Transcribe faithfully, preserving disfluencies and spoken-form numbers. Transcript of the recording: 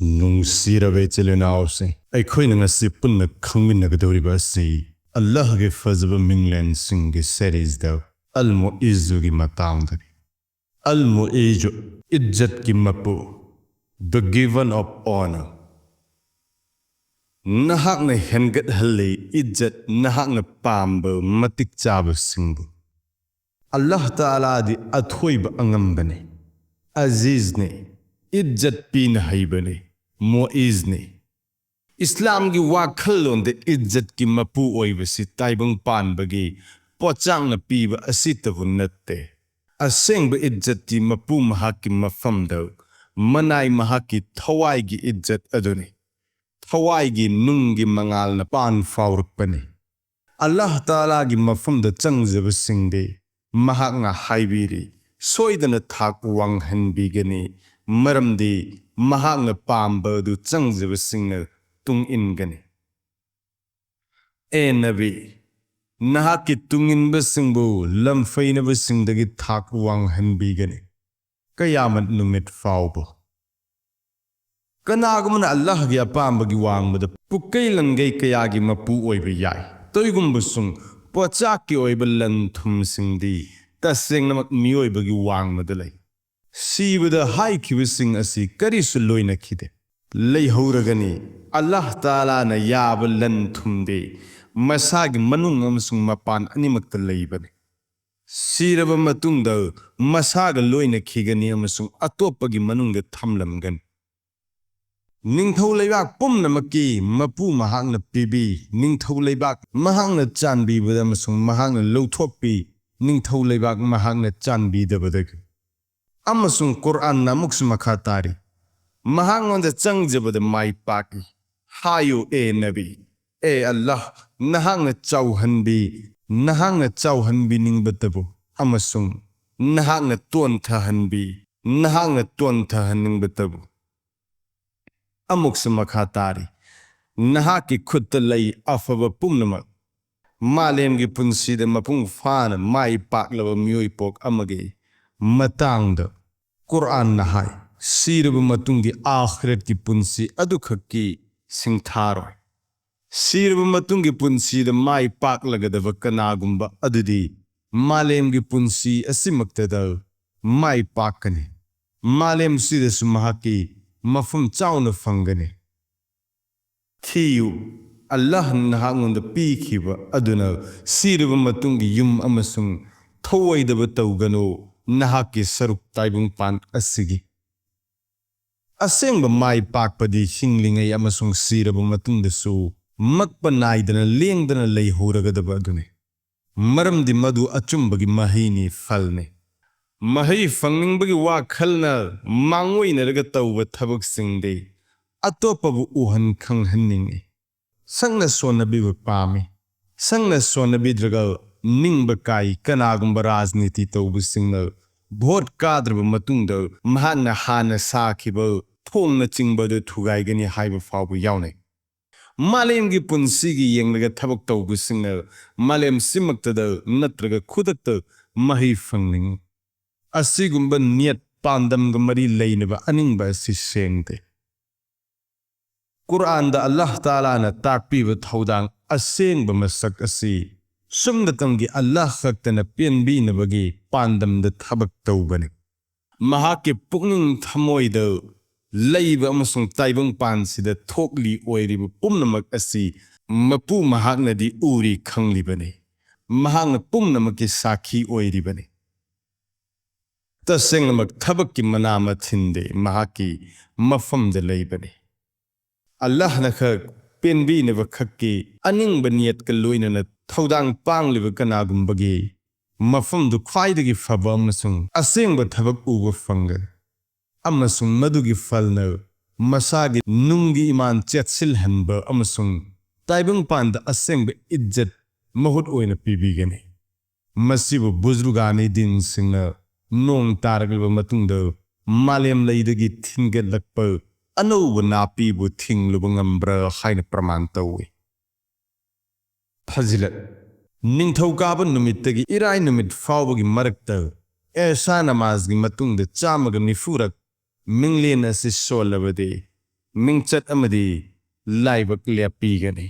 ꯅꯨꯡꯁꯤꯔꯕ ꯏꯆꯤꯜ ꯏꯅꯥꯎꯁꯤꯡ, ꯑꯩꯈꯣꯏꯅ ꯉꯁꯤ ꯄꯨꯟꯅ ꯈꯪꯃꯤꯟꯅꯒꯗꯧꯔꯤꯕ ꯑꯁꯤ ꯑꯜꯂꯥꯍꯒꯤ ꯐꯖꯕ ꯃꯤꯡꯂꯦꯟꯁꯤꯡꯒꯤ ꯁꯦꯔꯤꯁꯗ ꯑꯜ ꯃꯨꯏꯖꯨꯒꯤ ꯃꯇꯥꯡꯗꯅꯤ꯫ ꯑꯜ ꯃꯨꯏꯖꯨ, ꯏꯖꯠꯀꯤ ꯃꯄꯨ, the giver of honor꯫ ꯅꯍꯥꯛꯅ ꯍꯦꯟꯒꯠꯍꯜꯂꯤ ꯏꯖꯠ, ꯅꯍꯥꯛꯅ ꯄꯥꯝꯕ ꯃꯇꯤꯛ ꯆꯥꯕꯁꯤꯡꯕꯨ꯫ ꯑꯜꯂꯥꯍ ꯇꯥꯂꯥꯗꯤ ꯑꯊꯣꯏꯕ ꯑꯉꯝꯕꯅꯤ, ꯑꯖꯤꯖꯅꯤ, ꯏꯖꯠ ꯄꯤꯅ ꯍꯩꯕꯅꯤ, ꯃꯣꯏꯖꯅꯤ꯫ ꯏꯁꯂꯥꯝꯒꯤ ꯋꯥꯈꯜꯂꯣꯟꯗ ꯏꯖꯠꯀꯤ ꯃꯄꯨ ꯑꯣꯏꯕꯁꯤ ꯇꯥꯏꯕꯪ ꯄꯥꯟꯕꯒꯤ ꯄꯣꯠꯆꯥꯛꯅ ꯄꯤꯕ ꯑꯁꯤꯇꯕꯨ ꯅꯠꯇꯦ꯫ ꯑꯁꯦꯡꯕ ꯏꯖꯠꯇꯤ ꯃꯄꯨ ꯃꯍꯥꯛꯀꯤ ꯃꯐꯝꯗ ꯃꯅꯥꯏ ꯃꯍꯥꯛꯀꯤ ꯊꯋꯥꯏꯒꯤ ꯏꯖꯠ ꯑꯗꯨꯅꯤ꯫ ꯊꯋꯥꯏꯒꯤ ꯅꯨꯡꯒꯤ ꯃꯉꯥꯜꯅ ꯄꯥꯟ ꯐꯥꯎꯔꯛꯄꯅꯤ꯫ ꯑꯜꯂꯥꯍ ꯇꯥꯂꯥꯒꯤ ꯃꯐꯝꯗ ꯆꯪꯖꯕꯁꯤꯡꯗꯤ ꯃꯍꯥꯛꯅ ꯍꯥꯏꯕꯤꯔꯤ, ꯁꯣꯏꯗꯅ ꯊꯥꯛ ꯋꯥꯡꯍꯟꯕꯤꯒꯅꯤ, ꯃꯔꯝꯗꯤ ꯃꯍꯥꯛꯅ ꯄꯥꯝꯕ ꯑꯗꯨ ꯆꯪꯖꯕꯁꯤꯡꯅ ꯇꯨꯡ ꯏꯟꯒꯅꯤ꯫ ꯑꯦ ꯅꯕꯤ, ꯅꯍꯥꯛꯀꯤ ꯇꯨꯡꯏꯟꯕꯁꯤꯡꯕꯨ ꯂꯝꯐꯩꯅꯕꯁꯤꯡꯗꯒꯤ ꯊꯥꯛ ꯋꯥꯡꯍꯟꯕꯤꯒꯅꯤ, ꯀꯌꯥꯃꯠ ꯅꯨꯃꯤꯠ ꯐꯥꯎꯕ꯫ ꯀꯅꯥꯒꯨꯝꯕꯅ ꯑꯜꯂꯥꯍꯒꯤ ꯑꯄꯥꯝꯕꯒꯤ ꯋꯥꯡꯃꯗ ꯄꯨꯀꯩ ꯂꯪꯒꯩ ꯀꯌꯥꯒꯤ ꯃꯄꯨ ꯑꯣꯏꯕ ꯌꯥꯏ꯫ ꯇꯧꯏꯒꯨꯝꯕꯁꯨꯡ ꯄꯣꯠꯆꯥꯛꯀꯤ ꯑꯣꯏꯕ ꯂꯟ ꯊꯨꯝꯁꯤꯡꯗꯤ ꯇꯁꯦꯡꯅꯃꯛ ꯃꯤꯑꯣꯏꯕꯒꯤ ꯋꯥꯡꯃꯗ ꯂꯩ꯫ ꯁꯤꯕꯗ ꯍꯥꯏꯈꯤꯕꯁꯤꯡ ꯑꯁꯤ ꯀꯔꯤꯁꯨ ꯂꯣꯏꯅꯈꯤꯗꯦ꯫ ꯂꯩꯍꯧꯔꯒꯅꯤ꯫ ꯑꯜꯂꯥꯍ ꯇꯥꯂꯥꯅ ꯌꯥꯕ ꯂꯟ ꯊꯨꯝꯗꯤ ꯃꯁꯥꯒꯤ ꯃꯅꯨꯡ ꯑꯃꯁꯨꯡ ꯃꯄꯥꯟ ꯑꯅꯤꯃꯛꯇ ꯂꯩꯕꯅꯤ꯫ ꯁꯤꯔꯕ ꯃꯇꯨꯡꯗ ꯃꯁꯥꯒ ꯂꯣꯏꯅꯈꯤꯒꯅꯤ ꯑꯃꯁꯨꯡ ꯑꯇꯣꯞꯄꯒꯤ ꯃꯅꯨꯡꯗ ꯊꯝꯂꯝꯒꯅꯤ꯫ ꯅꯤꯡꯊꯧ ꯂꯩꯕꯥꯛ ꯄꯨꯝꯅꯃꯛꯀꯤ ꯃꯄꯨ ꯃꯍꯥꯛꯅ ꯄꯤꯕꯤ꯫ ꯅꯤꯡꯊꯧ ꯂꯩꯕꯥꯛ ꯃꯍꯥꯛꯅ ꯆꯥꯟꯕꯤꯕꯗ ꯑꯃꯁꯨꯡ ꯃꯍꯥꯛꯅ ꯂꯧꯊꯣꯛꯄꯤ꯫ ꯅꯤꯡꯊꯧ ꯂꯩꯕꯥꯛ ꯃꯍꯥꯛꯅ ꯆꯥꯟꯕꯤꯗꯕꯗꯒꯤ꯫ ꯑꯃꯁꯨꯡ ꯀꯨꯔꯑꯥꯟꯅ ꯑꯃꯨꯛꯁꯨ ꯃꯈꯥ ꯇꯥꯔꯤ, ꯃꯍꯥꯛꯉꯣꯟꯗ ꯆꯪꯖꯕꯗ ꯃꯥꯏ ꯄꯥꯛꯏ꯫ ꯍꯥꯏꯌꯨ, ꯑꯦ ꯅꯕꯤ, ꯑꯦ ꯑꯜꯂꯥꯍ, ꯅꯍꯥꯛꯅ ꯆꯥꯎꯍꯟꯕꯤ, ꯅꯍꯥꯛꯅ ꯆꯥꯎꯍꯟꯕꯤꯅꯤꯡꯕꯇꯕꯨ ꯑꯃꯁꯨꯡ ꯅꯍꯥꯛꯅ ꯇꯣꯟꯊꯍꯟꯕꯤ, ꯅꯍꯥꯛꯅ ꯇꯣꯟꯊꯍꯟꯅꯤꯡꯕꯇꯕꯨ꯫ ꯑꯃꯨꯛꯁꯨ ꯃꯈꯥ ꯇꯥꯔꯤ, ꯅꯍꯥꯛꯀꯤ ꯈꯨꯠꯇ ꯂꯩ ꯑꯐꯕ ꯄꯨꯝꯅꯃꯛ꯫ ꯃꯥꯂꯦꯝꯒꯤ ꯄꯨꯟꯁꯤꯗ ꯃꯄꯨꯡ ꯐꯥꯅ ꯃꯥꯏ ꯄꯥꯛꯂꯕ ꯃꯤꯑꯣꯏ ꯄꯣꯛ ꯑꯃꯒꯤ ꯃꯇꯥꯡꯗ ꯀꯨꯔꯑꯥꯟꯅ ꯍꯥꯏ, ꯁꯤꯔꯕ ꯃꯇꯨꯡꯒꯤ ꯑꯥꯈꯤꯔꯠꯀꯤ ꯄꯨꯟꯁꯤ ꯑꯗꯨꯈꯛꯀꯤ ꯁꯤꯡꯊꯥꯔꯣꯏ꯫ ꯁꯤꯔꯕ ꯃꯇꯨꯡꯒꯤ ꯄꯨꯟꯁꯤꯗ ꯃꯥꯏ ꯄꯥꯛꯂꯒꯗꯕ ꯀꯅꯥꯒꯨꯝꯕ ꯑꯗꯨꯗꯤ ꯃꯥꯂꯦꯝꯒꯤ ꯄꯨꯟꯁꯤ ꯑꯁꯤꯃꯛꯇꯗ ꯃꯥꯏ ꯄꯥꯛꯀꯅꯤ꯫ ꯃꯥꯂꯦꯝꯁꯤꯗꯁꯨ ꯃꯍꯥꯛꯀꯤ ꯃꯐꯝ ꯆꯥꯎꯅ ꯐꯪꯒꯅꯤ꯫ ꯊꯤꯌꯨ, ꯑꯜꯂꯥꯍꯅ ꯅꯍꯥꯛꯉꯣꯟꯗ ꯄꯤꯈꯤꯕ ꯑꯗꯨꯅ ꯁꯤꯔꯕ ꯃꯇꯨꯡꯒꯤ ꯌꯨꯝ ꯑꯃꯁꯨꯡ ꯊꯧꯑꯣꯏꯗꯕ ꯇꯧꯒꯅꯨ ꯅꯍꯥꯛꯀꯤ ꯁꯔꯨꯛ ꯇꯥꯏꯕꯪꯄꯥꯟ ꯑꯁꯤꯒꯤ꯫ ꯑꯁꯦꯡꯕ ꯃꯥꯏ ꯄꯥꯛꯄꯗꯤ ꯍꯤꯡꯂꯤꯉꯩ ꯑꯃꯁꯨꯡ ꯁꯤꯔꯕ ꯃꯇꯨꯡꯗꯁꯨ ꯃꯛꯄ ꯅꯥꯏꯗꯅ ꯂꯦꯡꯗꯅ ꯂꯩꯍꯧꯔꯒꯗꯕ ꯑꯗꯨꯅꯤ꯫ ꯃꯔꯝꯗꯤ ꯃꯗꯨ ꯑꯆꯨꯝꯕꯒꯤ ꯃꯍꯩꯅꯤ, ꯐꯜꯅꯤ꯫ ꯃꯍꯩ ꯐꯪꯅꯤꯡꯕꯒꯤ ꯋꯥꯈꯜꯅ ꯃꯥꯡꯑꯣꯏꯅꯔꯒ ꯇꯧꯕ ꯊꯕꯛꯁꯤꯡꯗꯤ ꯑꯇꯣꯞꯄꯕꯨ ꯎꯍꯟ ꯈꯪꯍꯟꯅꯤꯡꯏ꯫ ꯁꯛꯅ ꯁꯣꯟꯅꯕꯤꯕ ꯄꯥꯝꯃꯤ꯫ ꯁꯛꯅ ꯁꯣꯟꯅꯕꯤꯗ꯭ꯔꯒ ꯅꯤꯡꯕ ꯀꯥꯏ ꯀꯅꯥꯒꯨꯝꯕ ꯔꯥꯖꯅꯤꯇꯤ ꯇꯧꯕꯁꯤꯡꯅ ꯚꯣꯠ ꯀꯥꯗ꯭ꯔꯕ ꯃꯇꯨꯡꯗ ꯃꯍꯥꯛꯅ ꯍꯥꯟꯅ ꯁꯥꯈꯤꯕ ꯊꯣꯡꯅꯆꯤꯡꯕ ꯑꯗꯨ ꯊꯨꯒꯥꯏꯒꯅꯤ ꯍꯥꯏꯕ ꯐꯥꯎꯕ ꯌꯥꯎꯅꯩ꯫ ꯃꯥꯂꯦꯝꯒꯤ ꯄꯨꯟꯁꯤꯒꯤ ꯌꯦꯡꯂꯒ ꯊꯕꯛ ꯇꯧꯕꯁꯤꯡꯅ ꯃꯥꯂꯦꯝ ꯁꯤꯃꯛꯇꯗ ꯅꯠꯇ꯭ꯔꯒ ꯈꯨꯗꯛꯇ ꯃꯍꯩ ꯐꯪꯅꯤꯡꯏ꯫ ꯑꯁꯤꯒꯨꯝꯕ ꯅꯤꯌꯠ ꯄꯥꯟꯗꯝꯒ ꯃꯔꯤ ꯂꯩꯅꯕ ꯑꯅꯤꯡꯕ ꯑꯁꯤ ꯁꯦꯡꯗꯦ꯫ ꯀꯨꯔꯥꯟꯗ ꯑꯜꯂꯥꯍ ꯇꯥꯂꯥꯅ ꯇꯥꯛꯄꯤꯕ ꯊꯧꯗꯥꯡ ꯑꯁꯦꯡꯕ ꯃꯁꯛ ꯑꯁꯤ ꯁꯨꯝꯅꯇꯪꯒꯤ ꯑꯜꯂꯥꯍ ꯈꯛꯇꯅ ꯄꯦꯟꯕꯤꯅꯕꯒꯤ ꯄꯥꯟꯗꯝꯗ ꯊꯕꯛ ꯇꯧꯕꯅꯤ꯫ ꯃꯍꯥꯛꯀꯤ ꯄꯨꯛꯅꯤꯡ ꯊꯃꯣꯏꯗ ꯂꯩꯕ ꯑꯃꯁꯨꯡ ꯇꯥꯏꯕꯪꯄꯥꯟꯁꯤꯗ ꯊꯣꯛꯂꯤ ꯑꯣꯏꯔꯤꯕ ꯄꯨꯝꯅꯃꯛ ꯑꯁꯤ ꯃꯄꯨ ꯃꯍꯥꯛꯅꯗꯤ ꯎꯔꯤ ꯈꯪꯂꯤꯕꯅꯤ꯫ ꯃꯍꯥꯛꯅ ꯄꯨꯝꯅꯃꯛꯀꯤ ꯁꯥꯈꯤ ꯑꯣꯏꯔꯤꯕꯅꯤ꯫ ꯇꯁꯦꯡꯅꯃꯛ ꯊꯕꯛꯀꯤ ꯃꯅꯥ ꯃꯊꯤꯟꯗꯤ ꯃꯍꯥꯛꯀꯤ ꯃꯐꯝꯗ ꯂꯩꯕꯅꯤ꯫ ꯑꯜꯂꯥꯍꯅ ꯈꯛ ꯄꯦꯟꯕꯤꯅꯕ ꯈꯛꯀꯤ ꯑꯅꯤꯡꯕ ꯅꯤꯌꯠꯀ ꯂꯣꯏꯅꯅ ꯊꯧꯗꯥꯡ ꯄꯥꯡꯂꯤꯕ ꯀꯅꯥꯒꯨꯝꯕꯒꯤ ꯃꯐꯝꯗꯨ ꯈ꯭ꯋꯥꯏꯗꯒꯤ ꯐꯕ ꯑꯃꯁꯨꯡ ꯑꯁꯦꯡꯕ ꯊꯕꯛ ꯎꯕ ꯐꯪꯒꯅꯤ꯫ ꯑꯃꯁꯨꯡ ꯃꯗꯨꯒꯤ ꯐꯜꯅ ꯃꯁꯥꯒꯤ ꯅꯨꯡꯒꯤ ꯏꯃꯥꯟ ꯆꯦꯠꯁꯤꯜꯍꯟꯕ ꯑꯃꯁꯨꯡ ꯇꯥꯏꯕꯪꯄꯥꯟꯗ ꯑꯁꯦꯡꯕ ꯏꯖꯠ ꯃꯍꯨꯠ ꯑꯣꯏꯅ ꯄꯤꯕꯤꯒꯅꯤ꯫ ꯃꯁꯤꯕꯨ ꯕꯨꯖ꯭ꯔꯨꯒꯥꯅꯤ ꯗꯤꯟꯁꯤꯡꯅ ꯅꯣꯡ ꯇꯥꯔꯛꯂꯕ ꯃꯇꯨꯡꯗ ꯃꯥꯂꯦꯝ ꯂꯩꯗꯒꯤ ꯊꯤꯟꯒꯠꯂꯛꯄ ꯑꯅꯧꯕ ꯅꯥꯄꯤꯕꯨ ꯊꯤꯡꯂꯨꯕ ꯉꯝꯕ꯭ꯔꯥ ꯍꯥꯏꯅ ꯄ꯭ꯔꯃꯥꯟ ꯇꯧꯏ꯫ ꯐꯖꯤꯂꯠ, ꯅꯤꯡꯊꯧꯀꯥꯕ ꯅꯨꯃꯤꯠꯇꯒꯤ ꯏꯔꯥꯏ ꯅꯨꯃꯤꯠ ꯐꯥꯎꯕꯒꯤ ꯃꯔꯛꯇ ꯑꯦꯁꯥ ꯅꯃꯥꯖꯒꯤ ꯃꯇꯨꯡꯗ ꯆꯥꯝꯃꯒ ꯅꯤꯐꯨꯔꯛ ꯃꯤꯡꯂꯦꯟ ꯑꯁꯤ ꯁꯣꯜꯂꯕꯗꯤ ꯃꯤꯡꯆꯠ ꯑꯃꯗꯤ ꯂꯥꯏꯕꯛ ꯂꯦꯞꯄꯤꯒꯅꯤ꯫